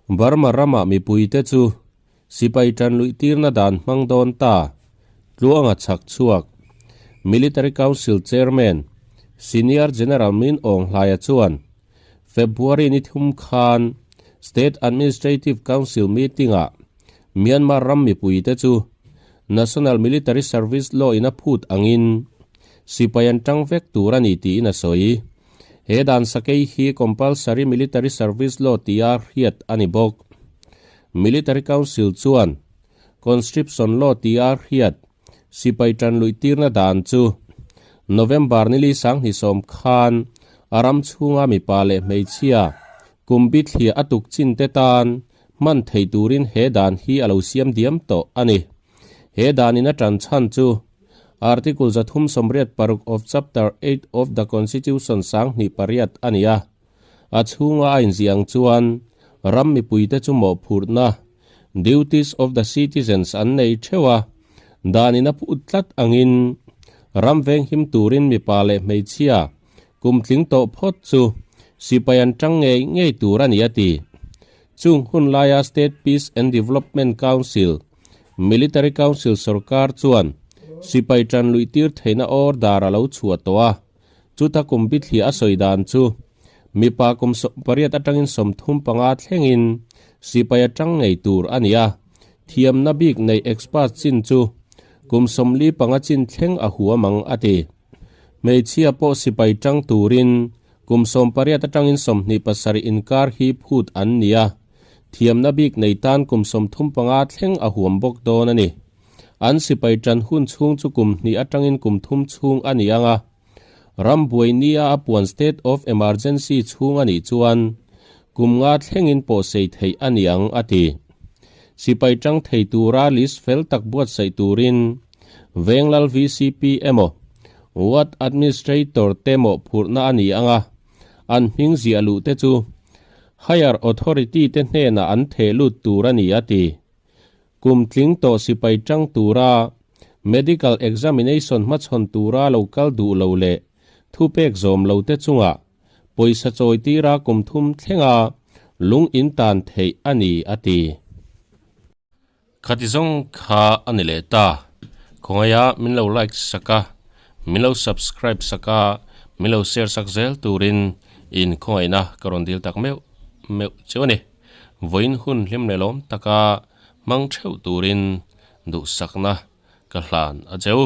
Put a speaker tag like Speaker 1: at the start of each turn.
Speaker 1: Burma rama mipuite chu sipai tan luih tirna dan hmang dawn ta, Tluanga chhak chhuak. Military Council Chairman, Senior General Min Aung Hlaia chuan February ni thum khan State Administrative Council meeting-ah Myanmar ram mipuite chu National Military Service Law in a phut angin sipai an tang vek tur a ni tiin a sawi. He dan sakei hi Compulsory Military Service Law tia hriat a ni bawk. Military Council chuan Conscription Law tia hriat sipai tan luih tirna dan chu November nili 2010 khan a ram chhunga mipa leh hmeichhia kum bithliah a tuk chin te tan hman thei turin he dan hi a lo siam diam tawh a ni. He danin a tan chhan chu Article 386 of Chapter 8 of the Constitution 2008 a ni a. A chhunga a inziah ang chuan ram mipuite chu mawhphurhna, duties of the citizens, an nei theuh a, danin a phut tlat angin ram venghim turin mipa leh hmeichhia kum tling tawh phawt chu sipai an tang ngei ngei tur a ni a ti. Chung hun laia State Peace and Development Council, Military Council sorkar chuan sipai tan luih tir theihna order a lo chhuah tawh a, chuta kum bithliah a sawi dan chu mipa kum 18 atangin 35 thlengin sipai atang ngei tur a ni a, thiamna bik nei expert chin chu kum 45 chin thleng a huam ang a ti. Hmeichhia pawh sipai tang turin kum 18 atangin 27 inkar hi phut an ni a, thiamna bik nei tan kum 35 thleng a huam bawk dawn a ni. An sipai tan hun chhung chu kum hnih atangin kum thum chhung a ni ang a, ram buai nia a puan state of emergency chhung a nih chuan kum nga thlengin pawh sei theih a ni ang a ti. Sipai tang thei tura list fel tak buatsaih turin Venglal VCP emaw Ward Administrator te mawhphurhna a ni ang a, an hming ziah luh te chu Higher Authority te hnenah an theh lut tur a ni a ti. Kum tling tawh sipai tang tura medical examination hmachhawn tura lo kal duh lo leh thupek zawm lo te chungah pawisa chawi tira kum thum thlenga lung in tan theih a ni a ti. Khati zawng kha a ni leh ta. Khawngaia min lo like sak a, min lo subscribe sak a, min lo share sak zel turin in khawngaihna ka rawn dil tak meuh meuh cheu a ni. Vawiin hun hlim leh lawm taka hmang theuh turin duhsakna ka hlan a cheu.